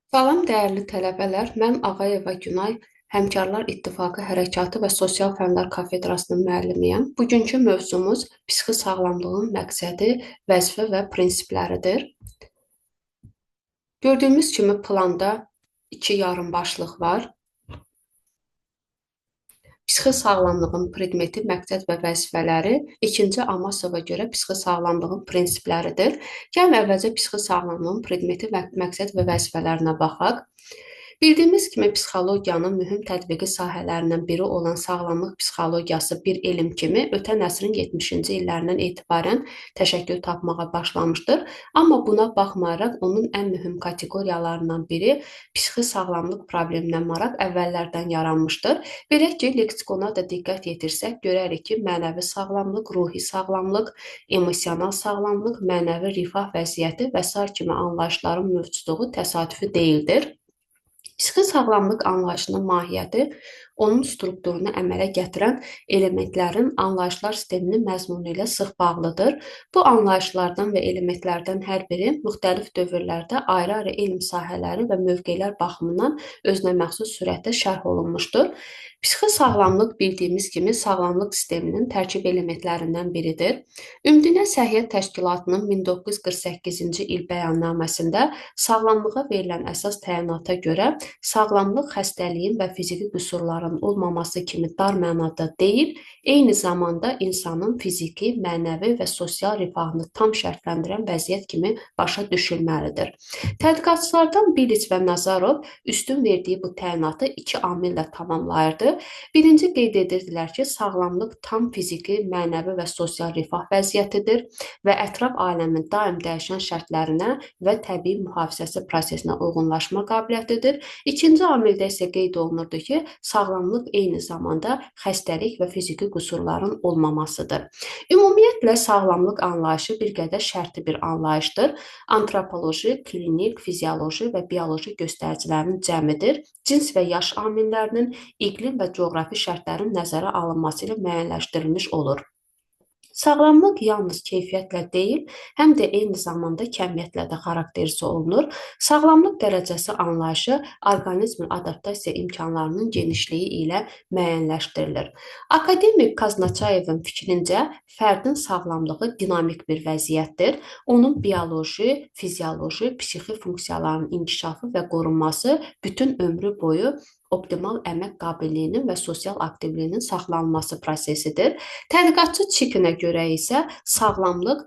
Salam dəyərli tələbələr, mən Ağayeva Günay, Həmkarlar İttifaqı Hərəkatı və Sosial Fənlər Kafedrasının müəllimiyəm. Bugünkü mövzumuz psixi sağlamlığın məqsədi, vəzifə və prinsipləridir. Gördüyümüz kimi planda iki yarım başlıq var. Psixi sağlamlığın predmeti, məqsəd və vəzifələri, ikinci Amasova görə psixi sağlamlığın prinsipləridir. Gəlin əvvəlcə psixi sağlamlığın predmeti, məqsəd və vəzifələrinə baxaq. Bildiyimiz kimi psixologiyanın mühüm tətbiqi sahələrindən biri olan sağlamlıq psixologiyası bir elm kimi ötən əsrin 70-ci illərindən etibarən təşəkkül tapmağa başlamışdır. Amma buna baxmayaraq onun ən mühüm kateqoriyalarından biri psixi sağlamlıq probleminə maraq əvvəllərdən yaranmışdır. Belə ki, leksikona da diqqət yetirsək, görərik ki, mənəvi sağlamlıq, ruhi sağlamlıq, emosional sağlamlıq, mənəvi rifah vəziyyəti və sair kimi anlayışların mövcudluğu təsadüfi deyildir. Psixi sağlamlıq anlayışının mahiyyəti onun strukturunu əmələ gətirən elementlərin anlayışlar sisteminin məzmunu ilə sıx bağlıdır. Bu anlayışlardan və elementlərdən hər biri müxtəlif dövrlərdə ayrı-ayrı elm sahələri və mövqelər baxımından özünə məxsus sürətdə şərh olunmuşdur. Psixi sağlamlıq bildiyimiz kimi sağlamlıq sisteminin tərkib elementlərindən biridir. Ümumdünya Səhiyyə Təşkilatının 1948-ci il bəyannaməsində sağlamlığa verilən əsas təyinata görə sağlamlıq xəstəliyin və fiziki qüsurların olmaması kimi dar mənada deyil, eyni zamanda insanın fiziki, mənəvi və sosial rifahını tam şərtləndirən vəziyyət kimi başa düşülməlidir. Tədqiqatçılardan Bilic və Nazarov üstün verdiyi bu təyinatı iki amillə tamamlayırdı. Birinci qeyd edirdilər ki, sağlamlıq tam fiziki, mənəvi və sosial rifah vəziyyətidir və ətraf aləmin daim dəyişən şərtlərinə və təbii mühafizəsi prosesinə uyğunlaşma qabiliyyətidir. İkinci amildə isə qeyd olunurdu ki, sağlamlıq eyni zamanda xəstəlik və fiziki qüsurların olmamasıdır. Ümumiyyətlə, sağlamlıq anlayışı bir qədər şərti bir anlayışdır. Antropoloji, klinik, fizioloji və bioloji göstəricilərin cəmidir. Cins və yaş amillərinin, iqlim və coğrafi şərtlərin nəzərə alınması ilə müəyyənləşdirilmiş olur. Sağlamlıq yalnız keyfiyyətlə deyil, həm də eyni zamanda kəmiyyətlə də xarakterizə olunur. Sağlamlıq dərəcəsi anlayışı orqanizmin adaptasiya imkanlarının genişliyi ilə müəyyənləşdirilir. Akademik Kaznaçayevin fikrincə, fərdin sağlamlığı dinamik bir vəziyyətdir. Onun bioloji, fizioloji, psixi funksiyalarının inkişafı və qorunması bütün ömrü boyu optimal əmək qabiliyyinin və sosial aktivliyinin saxlanılması prosesidir. Tədqiqatçı Çikinə görə isə sağlamlıq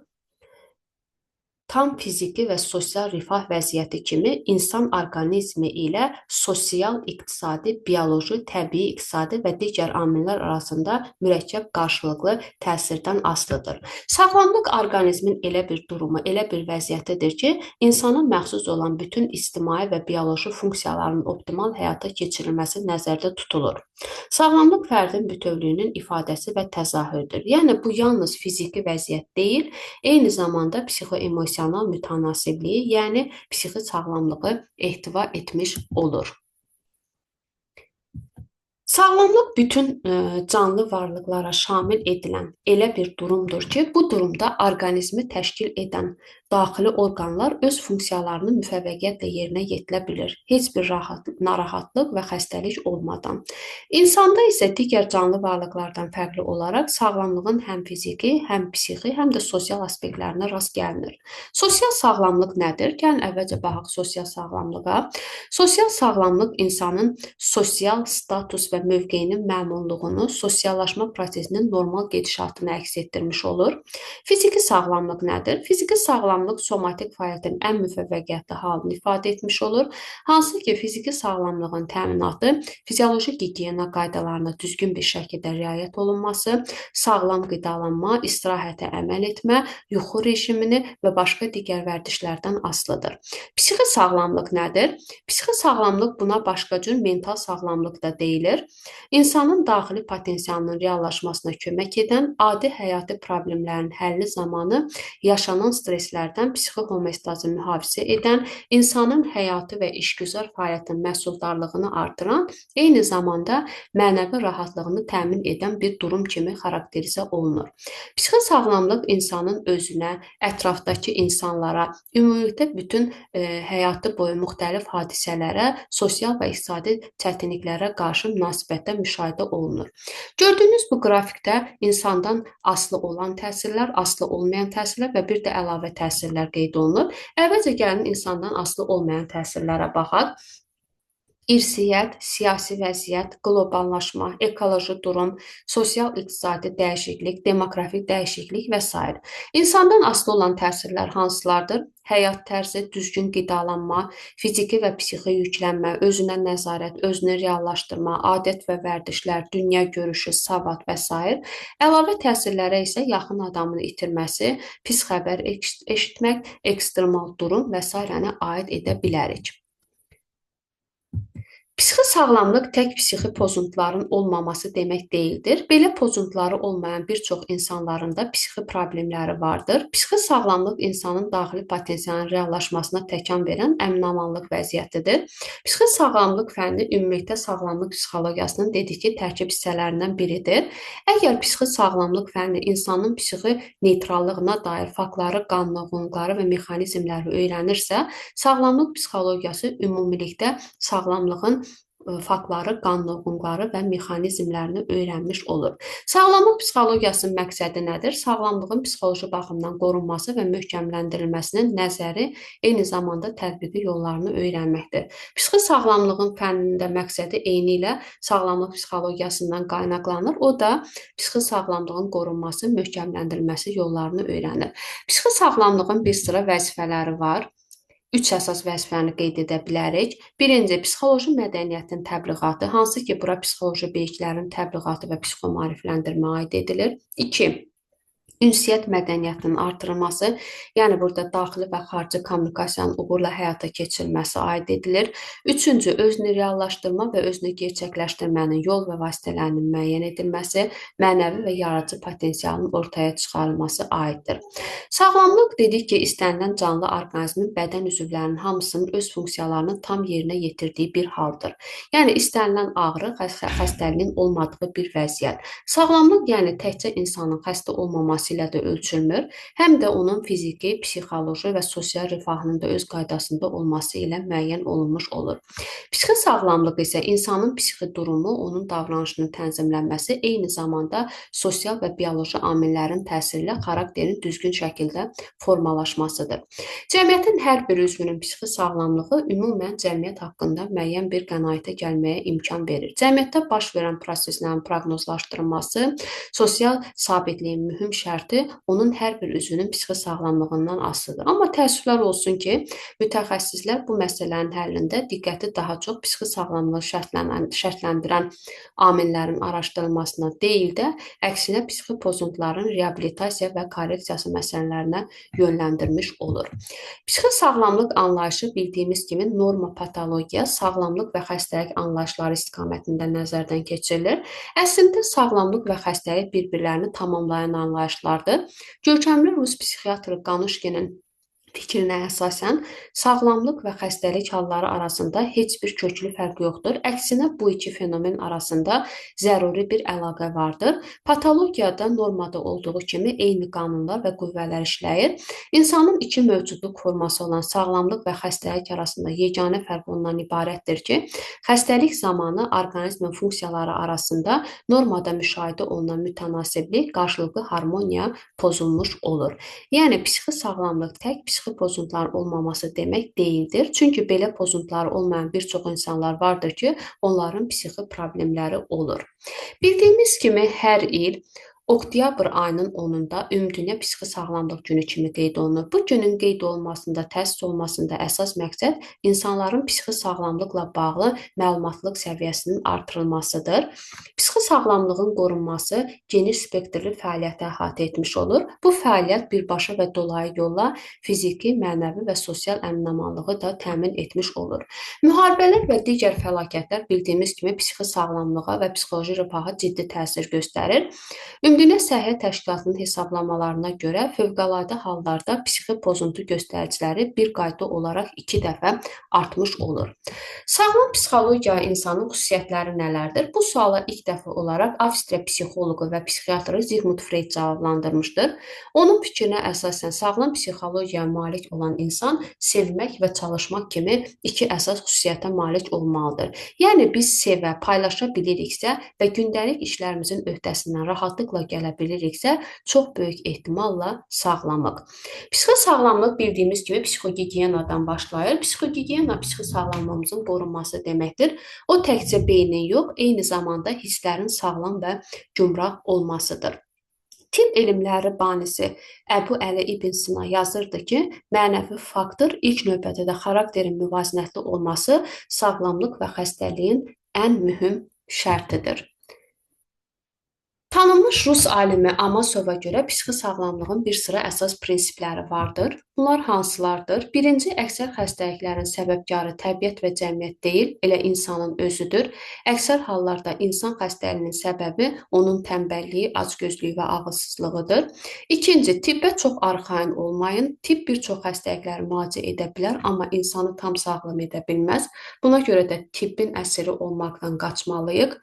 tam fiziki və sosial rifah vəziyyəti kimi insan orqanizmi ilə sosial, iqtisadi, bioloji, təbii, iqtisadi və digər amillər arasında mürəkkəb qarşılıqlı təsirdən asılıdır. Sağlamlıq orqanizmin elə bir durumu, elə bir vəziyyətidir ki, insana məxsus olan bütün ictimai və bioloji funksiyaların optimal həyata keçirilməsi nəzərdə tutulur. Sağlamlıq fərdin bütövlüyünün ifadəsi və təzahürüdür. Yəni, bu yalnız fiziki vəziyyət deyil, eyni zamanda psixoemosional mütənasibliyi, yəni psixi sağlamlığı ehtiva etmiş olur. Sağlamlıq bütün canlı varlıqlara şamil edilən elə bir durumdur ki, bu durumda orqanizmi təşkil edən daxili orqanlar öz funksiyalarını müvəffəqiyyətlə yerinə yetirə bilir, heç bir narahatlıq və xəstəlik olmadan. İnsanda isə digər canlı varlıqlardan fərqli olaraq sağlamlığın həm fiziki, həm psixi, həm də sosial aspektlərinə rast gəlinir. Sosial sağlamlıq nədir? Gəlin əvvəlcə baxaq sosial sağlamlığa. Sosial sağlamlıq insanın sosial status və mövqeyinin məmnunluğunu, sosiallaşma prosesinin normal gedişatını əks etdirmiş olur. Fiziki sağlamlıq nədir? Fiziki sağlamlıq somatik fəaliyyətin ən müvəffəqiyyətli halını ifadə etmiş olur. Hansı ki, fiziki sağlamlığın təminatı fizioloji gigiyena qaydalarına düzgün bir şəkildə riayət olunması, sağlam qidalanma, istirahətə əməl etmə, yuxu rejimini və başqa digər vərdişlərdən asılıdır. Psixi sağlamlıq nədir? Psixi sağlamlıq buna başqa cür mental sağlamlıq da deyilir. İnsanın daxili potensialının reallaşmasına kömək edən, adi həyati problemlərin həlli zamanı yaşanan stresslərdən təsirlərdən psixi homeostazı mühafizə edən, insanın həyatı və işgüzar fəaliyyətinin məhsuldarlığını artıran, eyni zamanda mənəvi rahatlığını təmin edən bir durum kimi xarakterizə olunur. Psixi sağlamlıq insanın özünə, ətrafdakı insanlara, ümumilikdə bütün həyatı boyu müxtəlif hadisələrə, sosial və iqtisadi çətinliklərə qarşı münasibətdə müşahidə olunur. Gördüyünüz bu qrafikdə insandan asılı olan təsirlər, asılı olmayan təsirlər və bir də əlavə təsirlər qeyd olunur. Əvvəlcə gəlin insandan asılı olmayan təsirlərə baxaq. İrsiyyət, siyasi vəziyyət, qloballaşma, ekoloji durum, sosial-iqtisadi dəyişiklik, demoqrafik dəyişiklik və sair. İnsandan asılı olan təsirlər hansılardır? Həyat tərzi, düzgün qidalanma, fiziki və psixi yüklənmə, özünə nəzarət, özünü reallaşdırma, adət və vərdişlər, dünya görüşü, savad və sair. Əlavə təsirlərə isə yaxın adamını itirməsi, pis xəbər eşitmək, ekstremal durum və sairəni aid edə bilərik. Psixi sağlamlıq tək psixi pozuntuların olmaması demək deyildir. Belə pozuntuları olmayan bir çox insanların da psixi problemləri vardır. Psixi sağlamlıq insanın daxili potensialının reallaşmasına təkan verən əminamanlıq vəziyyətidir. Psixi sağlamlıq fənni ümumilikdə sağlamlıq psixologiyasının dedik ki, tərkib hissələrindən biridir. Əgər psixi sağlamlıq fənni insanın psixi neytrallığına dair faktları, qanunları və mexanizmləri öyrənirsə, sağlamlıq psixologiyası ümumilikdə sağlamlığın faktları, qanunları və mexanizmlərini öyrənmiş olur. Sağlamlıq psixologiyasının məqsədi nədir? Sağlamlığın psixoloji baxımdan qorunması və möhkəmləndirilməsinin nəzəri, eyni zamanda tətbiqi yollarını öyrənməkdir. Psixi sağlamlığın fənninin də məqsədi eynilə sağlamlıq psixologiyasından qaynaqlanır. O da psixi sağlamlığın qorunması, möhkəmləndirilməsi yollarını öyrənir. Psixi sağlamlığın bir sıra vəzifələri var. Üç əsas vəzifəni qeyd edə bilərik. Birinci, psixoloji mədəniyyətin təbliğatı, hansı ki, bura psixoloji biliklərin təbliğatı və psixomaarifləndirmə aid edilir. İki, ünsiyyət mədəniyyətinin artırılması, yəni burada daxili və xarici kommunikasiyanın uğurla həyata keçirilməsi aid edilir. Üçüncü, özünü reallaşdırma və özünü gerçəkləşdirmənin yol və vasitələrinin müəyyən edilməsi, mənəvi və yaradıcı potensialın ortaya çıxarılması aiddir. Sağlamlıq dedik ki, istənilən canlı orqanizmin bədən üzvlərinin hamısının öz funksiyalarını tam yerinə yetirdiyi bir haldır. Yəni istənilən ağrı, xəstəliyin olmadığı bir vəziyyət. Sağlamlıq, yəni təkcə insanın xəstə olmaması ilə də ölçülmür, həm də onun fiziki, psixoloji və sosial rifahının da öz qaydasında olması ilə müəyyən olunmuş olur. Psixi sağlamlıq isə insanın psixi durumu, onun davranışının tənzimlənməsi, eyni zamanda sosial və bioloji amillərin təsiri ilə xarakterin düzgün şəkildə formalaşmasıdır. Cəmiyyətin hər bir üzvünün psixi sağlamlığı ümumən cəmiyyət haqqında müəyyən bir qənaətə gəlməyə imkan verir. Cəmiyyətdə baş verən proseslərin proqnozlaşdırılması, sosial sabitliyin mühüm şərti onun hər bir üzvünün psixi sağlamlığından asılıdır. Amma təəssüflər olsun ki, mütəxəssislər bu məsələnin həllində diqqəti daha çox psixi sağlamlığı şərtləndirən amillərin araşdırılmasına deyil də, əksinə psixi pozuntuların reabilitasiya və korreksiyası məsələlərinə yönləndirmiş olur. Psixi sağlamlıq anlayışı bildiyimiz kimi norma patologiya, sağlamlıq və xəstəlik anlayışları istiqamətində nəzərdən keçirilir. Əslində, sağlamlıq və xəstəlik bir-birlərini tamamlayan anlayışlardır. Görkəmli rus psixiatrı Qanuşkinin fikrinə əsasən, sağlamlıq və xəstəlik halları arasında heç bir köklü fərq yoxdur. Əksinə, bu iki fenomen arasında zəruri bir əlaqə vardır. Patologiyada normada olduğu kimi eyni qanunlar və qüvvələr işləyir. İnsanın iki mövcudluq forması olan sağlamlıq və xəstəlik arasında yeganə fərq ondan ibarətdir ki, xəstəlik zamanı orqanizmin funksiyaları arasında normada müşahidə olunan mütənasiblik, qarşılıqlı harmoniya pozulmuş olur. Yəni, psixi sağlamlıq tək psixi pozuntuların olmaması demək deyildir. Çünki belə pozuntuları olmayan bir çox insanlar vardır ki, onların psixi problemləri olur. Bildiyimiz kimi hər il oktyabr ayının 10-da Ümumdünya Psixi Sağlamlıq Günü kimi qeyd olunur. Bu günün qeyd olunmasında, təsis olunmasında əsas məqsəd insanların psixi sağlamlıqla bağlı məlumatlıq səviyyəsinin artırılmasıdır. Psixi sağlamlığın qorunması geniş spektrli fəaliyyətə əhatə etmiş olur. Bu fəaliyyət birbaşa və dolayı yolla fiziki, mənəvi və sosial əminamanlığı da təmin etmiş olur. Müharibələr və digər fəlakətlər bildiyimiz kimi psixi sağlamlığa və psixoloji rifaha ciddi təsir göstərir. Ümumdünya Səhiyyə Təşkilatının hesablamalarına görə fövqəladə hallarda psixi pozuntu göstəriciləri bir qayda olaraq 2 dəfə artmış olur. Sağlam psixologiya insanın xüsusiyyətləri nələrdir? Bu suala ilk dəfə olaraq Avstriya psixoloqu və psixiatrı Sigmund Freud cavablandırmışdır. Onun fikrinə əsasən sağlam psixologiyaya malik olan insan sevmək və çalışmaq kimi iki əsas xüsusiyyətə malik olmalıdır. Yəni biz sevə, paylaşa biliriksə və gündəlik işlərimizin öhdəsindən rahatlıqla gələ biliriksə, çox böyük ehtimalla sağlamıq. Psixi sağlamlıq bildiyimiz kimi psixogigiyenadan başlayır. Psixogigiyena psixi sağlamlığımızın qorunması deməkdir. O təkcə beynin yox, eyni zamanda hisslərin sağlam və gümrah olmasıdır. Tibb elmləri banisi Əbu Əli İbn Sina yazırdı ki, mənəvi faktor ilk növbədə də xarakterin müvazinətli olması sağlamlıq və xəstəliyin ən mühüm şərtidir. Tanınmış rus alimi Amasova görə psixi sağlamlığın bir sıra əsas prinsipləri vardır. Bunlar hansılardır? Birinci, əksər xəstəliklərin səbəbkarı təbiət və cəmiyyət deyil, elə insanın özüdür. Əksər hallarda insan xəstəliyinin səbəbi onun tənbəlliyi, acgözlüyü və ağılsızlığıdır. İkinci, tibbə çox arxayın olmayın. Tibb bir çox xəstəlikləri müalicə edə bilər, amma insanı tam sağlam edə bilməz. Buna görə də tibbin əsiri olmaqdan qaçmalıyıq.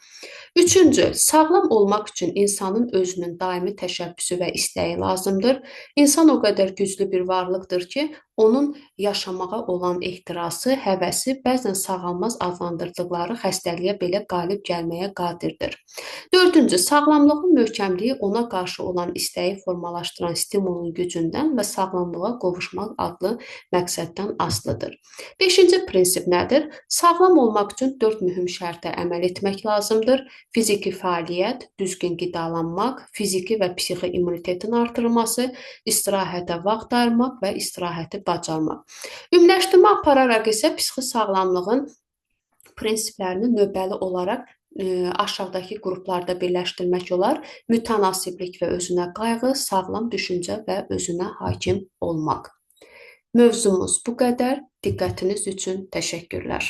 Üçüncü, sağlam olmaq üçün insanın özünün daimi təşəbbüsü və istəyi lazımdır. İnsan o qədər güclü bir varlıqdır ki, onun yaşamağa olan ehtirası, həvəsi bəzən sağalmaz adlandırdıqları xəstəliyə belə qalib gəlməyə qadirdir. Dördüncü, sağlamlığın möhkəmliyi ona qarşı olan istəyi formalaşdıran stimulun gücündən və sağlamlığa qovuşmaq adlı məqsəddən asılıdır. Beşinci prinsip nədir? Sağlam olmaq üçün 4 mühüm şərtə əməl etmək lazımdır. Fiziki fəaliyyət, düzgün qidalanmaq, fiziki və psixi immunitetin artırılması, istirahətə vaxt ayırmaq və istirahəti bacarmaq. Ümumiləşdirmə apararaq isə psixi sağlamlığın prinsiplərini növbəli olaraq aşağıdakı qruplarda birləşdirmək olar. Mütənasiblik və özünə qayğı, sağlam düşüncə və özünə hakim olmaq. Mövzumuz bu qədər. Diqqətiniz üçün təşəkkürlər.